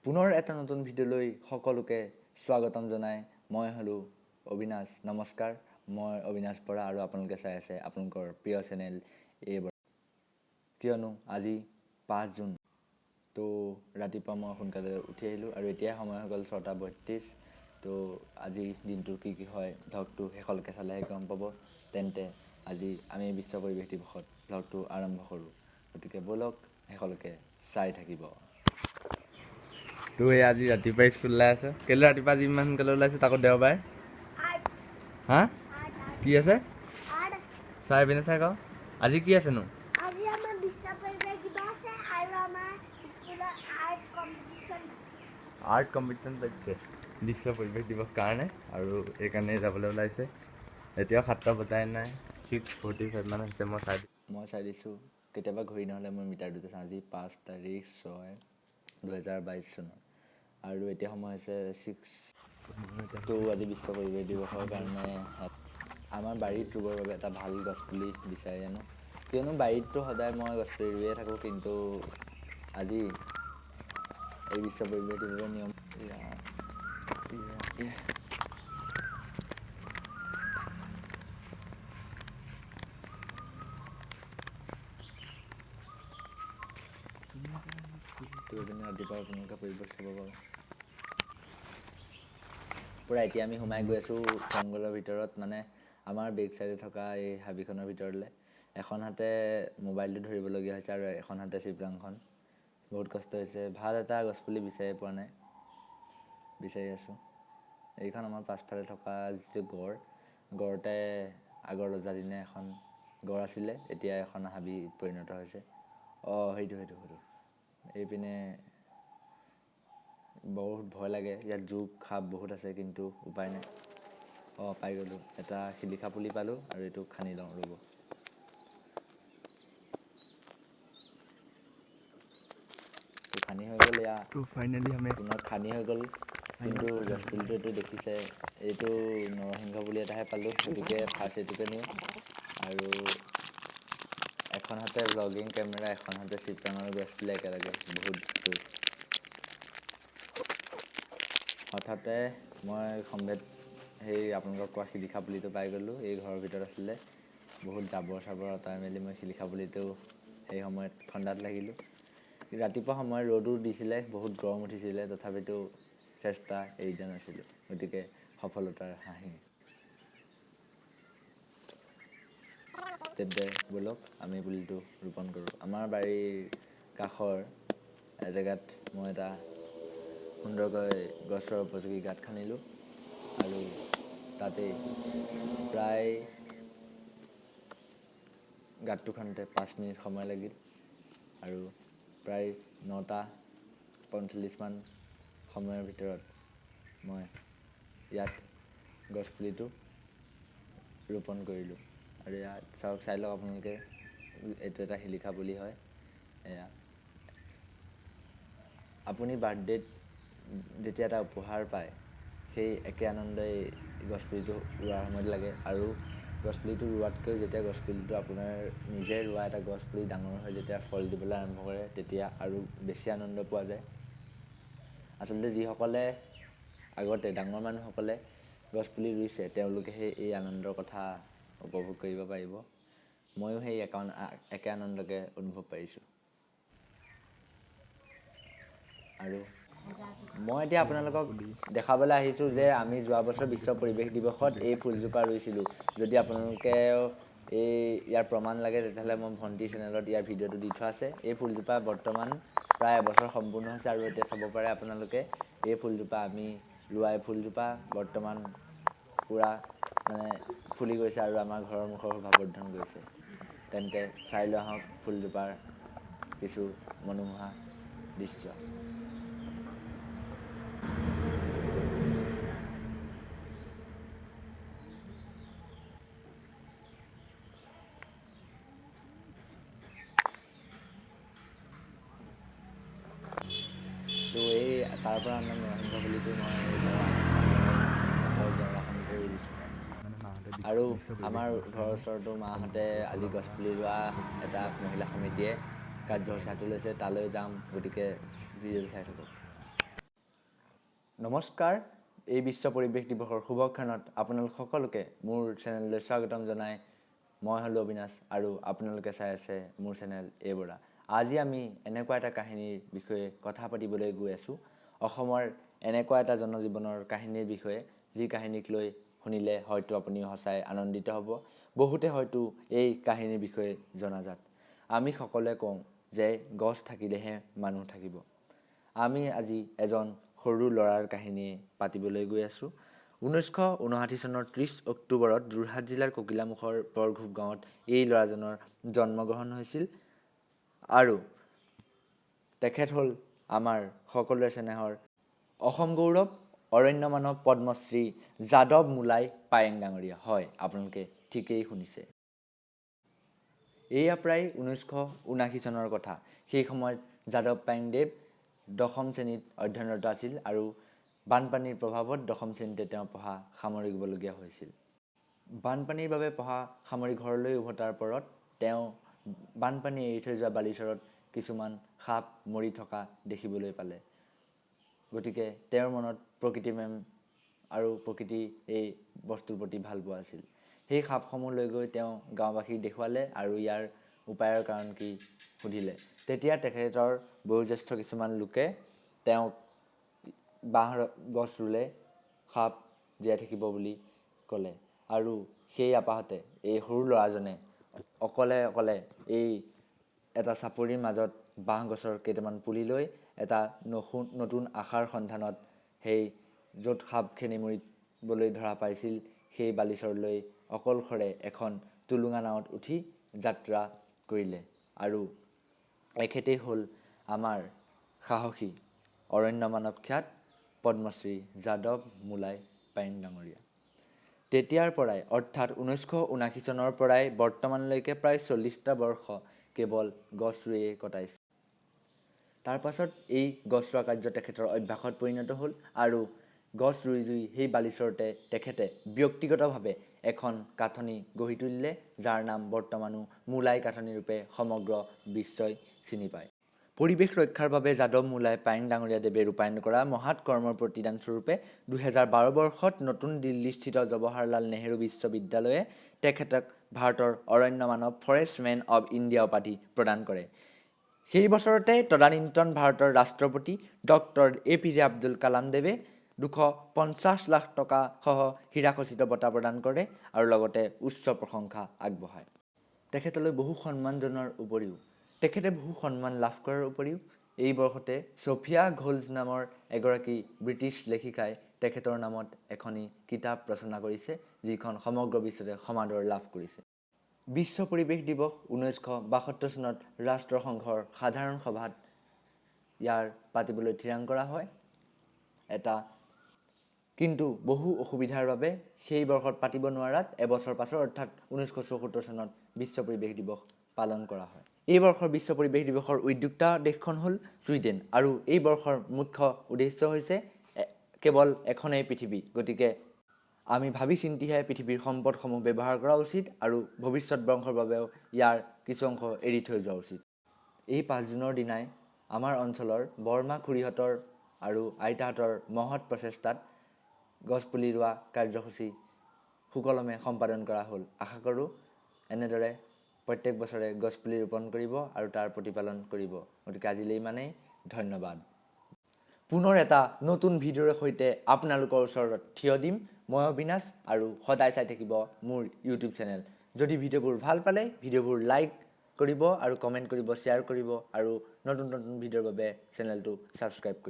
পুনৰ এটা নতুন ভিডিঅ'লৈ সকলোকে স্বাগতম জনাই মই হ'লোঁ অবিনাশ। নমস্কাৰ, মই অবিনাশ বৰা আৰু আপোনালোকে চাই আছে আপোনালোকৰ প্ৰিয় চেনেল এই বৰা। কিয়নো আজি 5 জুন, তো ৰাতিপুৱা মই সোনকালে উঠি আহিলোঁ আৰু এতিয়া সময় হৈ গ'ল 6:32। তো আজি দিনটোৰ কি কি হয় ভ্লগটো শেষলৈকে চালেহে গম পাব। তেন্তে আজি আমি বিশ্ব পৰিৱেশ দিৱসত ভ্লগটো আৰম্ভ কৰোঁ, গতিকে ব'লক শেষলৈকে চাই থাকিব। তো এই আজি ৰাতিপুৱা স্কুল ওলাই আছে। কেলৈ ৰাতিপুৱা আজি ইমান সোনকালে ওলাইছে? তাকো দেওবাৰে। হা, কি আছে চাই পিনে চাই কওঁ, আজি কি আছেনো? আজি আমাৰ বিশ্ব পৰিৱেশ দিৱস আছে আৰু আমাৰ স্কুলত আৰ্ট কম্পিটিশ্যন। আৰ্ট কম্পিটিশ্যন পাতিছে বিশ্ব পৰিৱেশ দিৱস কাৰণে, আৰু এইকাৰণে যাবলৈ ওলাইছে। এতিয়াও 7টা বজাই নাই, 6:45 মান হৈছে। মই চাই দিছোঁ, কেতিয়াবা ঘড়ী নহ'লে মই মিটাৰটোতে চাওঁ। আজি 5 তাৰিখ 6 2022 চনৰ আৰু এতিয়া সময় হৈছে 6। তো আজি বিশ্ব পৰিৱেশ দিৱসৰ কাৰণে আমাৰ বাৰীত ৰুবৰ বাবে এটা ভাল গছপুলি বিচাৰি আনো। কিয়নো বাৰীততো সদায় মই গছপুলি ৰুইয়ে থাকোঁ, কিন্তু আজি এই বিশ্ব পৰিৱেশ দিৱসৰ নিয়ম। তো এইপিনে ৰাতিপুৱা আপোনালোকে পৰিৱেশ চাব পাব পূৰা। এতিয়া আমি সোমাই গৈ আছোঁ জংঘলৰ ভিতৰত, মানে আমাৰ বেক চাইডে থকা এই হাবিখনৰ ভিতৰলৈ। এখন হাতে মোবাইলটো ধৰিবলগীয়া হৈছে আৰু এখন হাতে চিপৰাংখন। বহুত কষ্ট হৈছে, ভাল এটা গছপুলি বিচাৰি পোৱা নাই, বিচাৰি আছোঁ। এইখন আমাৰ পাছফালে থকা যিটো গড়, গড়তে আগৰ ৰজাদিনীয়া এখন গড় আছিলে, এতিয়া এখন হাবিত পৰিণত হৈছে। অঁ, সেইটো সেইটো সেইটো এইপিনে বহুত ভয় লাগে, ইয়াত জোক সাপ বহুত আছে, কিন্তু উপায় নাই। অঁ, পাই গ'লোঁ এটা শিলিখা পুলি পালোঁ আৰু এইটো খান্দি লওঁ ৰ'ব। খান্দি হৈ গ'ল এয়া। তো ফাইনেলি আমি পুনৰ খান্দি হৈ গ'ল, কিন্তু গছপুলিটো এইটো দেখিছে, এইটো নৰসিংহ পুলি এটাহে পালোঁ, গতিকে ফাৰ্ষ্ট এইটোকে নিওঁ। আৰু এখন হাতে ভ্লগিং কেমেৰা, এখন হাতে চিপৰাঙৰ গছপুলি একেলগে, বহুত দুখ। হঠাতে মই সম্ভেদ সেই আপোনালোকক কোৱা শিলিখা পুলিটো পাই গ'লোঁ। এই ঘৰৰ ভিতৰত আছিলে, বহুত জাবৰ চাবৰ আঁতৰাই মেলি মই শিলিখা পুলিটো সেই সময়ত খন্দাত লাগিলোঁ। ৰাতিপুৱা সময়ত ৰ'দো দিছিলে, বহুত গৰম উঠিছিলে, তথাপিতো চেষ্টা এৰি দিয়া নাছিলোঁ, গতিকে সফলতাৰ হাঁহি। তেন্তে ব'লক আমি পুলিটো ৰোপণ কৰোঁ। আমাৰ বাৰীৰ কাষৰ এজেগাত মই এটা সুন্দৰকৈ গছৰ উপযোগী গাঁত খান্দিলোঁ আৰু তাতেই প্ৰায় গাঁতটো খান্দোতে 5 মিনিট সময় লাগিল আৰু প্ৰায় 9:45 মান সময়ৰ ভিতৰত মই ইয়াত গছপুলিটো ৰোপণ কৰিলোঁ। আৰু ইয়াত চাওক, চাই লওক আপোনালোকে, এইটো এটা শিলিখা পুলি হয়। এয়া আপুনি বাৰ্থডেত যেতিয়া এটা উপহাৰ পায়, সেই একে আনন্দই গছপুলিটো ৰোৱাৰ সময়ত লাগে। আৰু গছপুলিটো ৰোৱাতকৈ যেতিয়া গছপুলিটো আপোনাৰ নিজে ৰোৱা এটা গছপুলি ডাঙৰ হৈ যেতিয়া ফল দিবলৈ আৰম্ভ কৰে, তেতিয়া আৰু বেছি আনন্দ পোৱা যায়। আচলতে যিসকলে আগতে ডাঙৰ মানুহসকলে গছপুলি ৰুইছে, তেওঁলোকেহে এই আনন্দৰ কথা উপভোগ কৰিব পাৰিব। ময়ো সেই একে আনন্দকে অনুভৱ পাৰিছোঁ। আৰু মই এতিয়া আপোনালোকক দেখাবলৈ আহিছোঁ যে আমি যোৱা বছৰ বিশ্ব পৰিৱেশ দিৱসত এই ফুলজোপা ৰুইছিলোঁ। যদি আপোনালোকেও এই ইয়াৰ প্ৰমাণ লাগে, তেতিয়াহ'লে মই ভণ্টি চেনেলত ইয়াৰ ভিডিঅ'টো দি থোৱা আছে। এই ফুলজোপা বৰ্তমান প্ৰায় এবছৰ সম্পূৰ্ণ হৈছে আৰু এতিয়া চাব পাৰে আপোনালোকে, এই ফুলজোপা আমি ৰোৱা এই ফুলজোপা বৰ্তমান পূৰা ফুলি গৈছে আৰু আমাৰ ঘৰৰ মুখৰ শোভা বৰ্ধন কৰিছে। তেন্তে চাই লোৱা আহক ফুলজোপাৰ কিছু মনোমোহা দৃশ্য। তো এই তাৰ পৰা আমাৰ নৰসিংহ পুলিটো মই জেওৰাখনতে ৰুই দিছোঁ। আৰু আমাৰ ঘৰৰ ওচৰতো মাহঁতে আজি গছপুলি ৰোৱা এটা মহিলা সমিতিয়ে কাৰ্যসূচী হাতত লৈছে, তালৈ যাম, গতিকে ভিডিঅ'টো চাই থাকক। নমস্কাৰ, এই বিশ্ব পৰিৱেশ দিৱসৰ শুভক্ষণত আপোনালোক সকলোকে মোৰ চেনেললৈ স্বাগতম জনাই মই হ'লোঁ অবিনাশ আৰু আপোনালোকে চাই আছে মোৰ চেনেল এ বৰা। আজি আমি এনেকুৱা এটা কাহিনীৰ বিষয়ে কথা পাতিবলৈ গৈ আছোঁ, অসমৰ এনেকুৱা এটা জনজীৱনৰ কাহিনীৰ বিষয়ে, যি কাহিনীক লৈ শুনিলে হয়তো আপুনি সঁচাই আনন্দিত হ'ব। বহুতে হয়তো এই কাহিনীৰ বিষয়ে জনাজাত। আমি সকলোৱে কওঁ যে গছ থাকিলেহে মানুহ থাকিব। আমি আজি এজন সৰু ল'ৰাৰ কাহিনীয়ে পাতিবলৈ গৈ আছোঁ। 1959 চনৰ 30 অক্টোবৰত যোৰহাট জিলাৰ কোকিলামুখৰ বৰঘোপ গাঁৱত এই ল'ৰাজনৰ জন্মগ্ৰহণ হৈছিল আৰু তেখেত হ'ল আমাৰ সকলোৰে চেনেহৰ অসম গৌৰৱ, অৰণ্য মানৱ, পদ্মশ্ৰী যাদৱ মূলাই পায়েং ডাঙৰীয়া। হয়, আপোনালোকে ঠিকেই শুনিছে। এয়া প্ৰায় 1979 চনৰ কথা। সেই সময়ত যাদৱ পায়েংদেৱ দশম শ্ৰেণীত অধ্যয়নৰত আছিল আৰু বানপানীৰ প্ৰভাৱত দশম শ্ৰেণীতে তেওঁ পঢ়া সামৰিবলগীয়া হৈছিল। বানপানীৰ বাবে পঢ়া সামৰি ঘৰলৈ উভতাৰ পৰত তেওঁ বানপানী এৰি থৈ যোৱা বালিচৰত কিছুমান সাপ মৰি থকা দেখিবলৈ পালে। গতিকে তেওঁৰ মনত প্ৰকৃতি প্ৰেম আৰু প্ৰকৃতিৰ এই বস্তুৰ প্ৰতি ভালপোৱা আছিল। সেই সাপসমূহ লৈ গৈ তেওঁ গাঁওবাসীক দেখুৱালে আৰু ইয়াৰ উপায়ৰ কাৰণ কি সুধিলে। তেতিয়া তেখেতৰ বয়োজ্যেষ্ঠ কিছুমান লোকে তেওঁক বাঁহ গছ ৰুলে সাপ জীয়াই থাকিব বুলি ক'লে আৰু সেই আপাহতে এই সৰু ল'ৰাজনে অকলে অকলে এই এটা চাপৰিৰ মাজত বাঁহ গছৰ কেইটামান পুলি লৈ এটা নতুন আশাৰ সন্ধানত সেই য'ত সাপখিনি মৰিবলৈ ধৰা পাইছিল সেই বালিচৰলৈ অকলশৰে এখন টুলুঙা নাৱত উঠি যাত্ৰা কৰিলে। আৰু এখেতেই হ'ল আমাৰ সাহসী অৰণ্য মানৱ খ্যাত পদ্মশ্ৰী যাদৱ মূলাই পায়েং ডাঙৰীয়া। তেতিয়াৰ পৰাই অৰ্থাৎ 1979 চনৰ পৰাই বৰ্তমানলৈকে প্ৰায় 40টা বৰ্ষ কেৱল গছ ৰুইয়ে কটাইছে। তাৰ পাছত এই গছ ৰোৱা কাৰ্য তেখেতৰ অভ্যাসত পৰিণত হ'ল আৰু গছ ৰুই ৰুই সেই বালিচৰতে তেখেতে ব্যক্তিগতভাৱে এখন কাঠনি গঢ়ি তুলিলে, যাৰ নাম বৰ্তমানো মূলাই কাঠনি ৰূপে সমগ্ৰ বিশ্বই চিনি পায়। পৰিৱেশ ৰক্ষাৰ বাবে যাদৱ মূলাই পায়েং ডাঙৰীয়াদেৱে ৰূপায়ণ কৰা মহৎ কৰ্মৰ প্ৰতিদানস্বৰূপে 2012 বৰ্ষত নতুন দিল্লীস্থিত জৱাহৰলাল নেহেৰু বিশ্ববিদ্যালয়ে তেখেতক ভাৰতৰ অৰণ্য মানৱ ফৰেষ্ট মেন অৱ ইণ্ডিয়া উপাধি প্ৰদান কৰে। সেই বছৰতে তদানীন্তন ভাৰতৰ ৰাষ্ট্ৰপতি ডক্টৰ এ.পি.জে. আব্দুল কালামদেৱে 250 লাখ টকা সহ হীৰাখচিত বঁটা প্ৰদান কৰে আৰু লগতে উচ্চ প্ৰশংসা আগবঢ়ায়। তেখেতলৈ বহু সন্মান জনোৱাৰ উপৰিও তেখেতে বহু সন্মান লাভ কৰাৰ উপৰিও এই বৰ্ষতে ছফিয়া ঘোলজ নামৰ এগৰাকী ব্ৰিটিছ লেখিকাই তেখেতৰ নামত এখনি কিতাপ ৰচনা কৰিছে, যিখন সমগ্ৰ বিশ্বতে সমাদৰ লাভ কৰিছে। বিশ্ব পৰিৱেশ দিৱস 1972 চনত ৰাষ্ট্ৰসংঘৰ সাধাৰণ সভাত ইয়াৰ পাতিবলৈ থিৰাং কৰা হয় এটা, কিন্তু বহু অসুবিধাৰ বাবে সেই বৰ্ষত পাতিব নোৱাৰাত এবছৰ পাছত অৰ্থাৎ 1974 চনত বিশ্ব পৰিৱেশ দিৱস পালন কৰা হয়। এই বৰ্ষৰ বিশ্ব পৰিৱেশ দিৱসৰ উদ্যোক্তা দেশখন হ'ল ছুইডেন আৰু এই বৰ্ষৰ মুখ্য উদ্দেশ্য হৈছে কেৱল এখনেই পৃথিৱী, গতিকে আমি ভাবি চিন্তিহে পৃথিৱীৰ সম্পদসমূহ ব্যৱহাৰ কৰা উচিত আৰু ভৱিষ্যত বংশৰ বাবেও ইয়াৰ কিছু অংশ এৰি থৈ যোৱা উচিত। এই 5 জুনৰ দিনাই আমাৰ অঞ্চলৰ বৰমা খুৰীহঁতৰ আৰু আইতাহঁতৰ মহৎ প্ৰচেষ্টাত গছপুলি ৰোৱা কাৰ্যসূচী সুকলমে সম্পাদন কৰা হ'ল। আশা কৰোঁ এনেদৰে প্ৰত্যেক বছৰে গছপুলি ৰোপণ কৰিব আৰু তাৰ প্ৰতিপালন কৰিব। গতিকে আজিলৈ ইমানেই, ধন্যবাদ। পুনৰ এটা নতুন ভিডিঅ'ৰ সৈতে আপোনালোকৰ ওচৰত থিয় দিম। মই অবিনাশ আৰু সদায় চাই থাকিব মোৰ ইউটিউব চেনেল। যদি ভিডিঅ'বোৰ ভাল পালে ভিডিঅ'বোৰ লাইক কৰিব আৰু কমেণ্ট কৰিব, শ্বেয়াৰ কৰিব আৰু নতুন নতুন ভিডিঅ'ৰ বাবে চেনেলটো ছাবস্ক্ৰাইব কৰিব।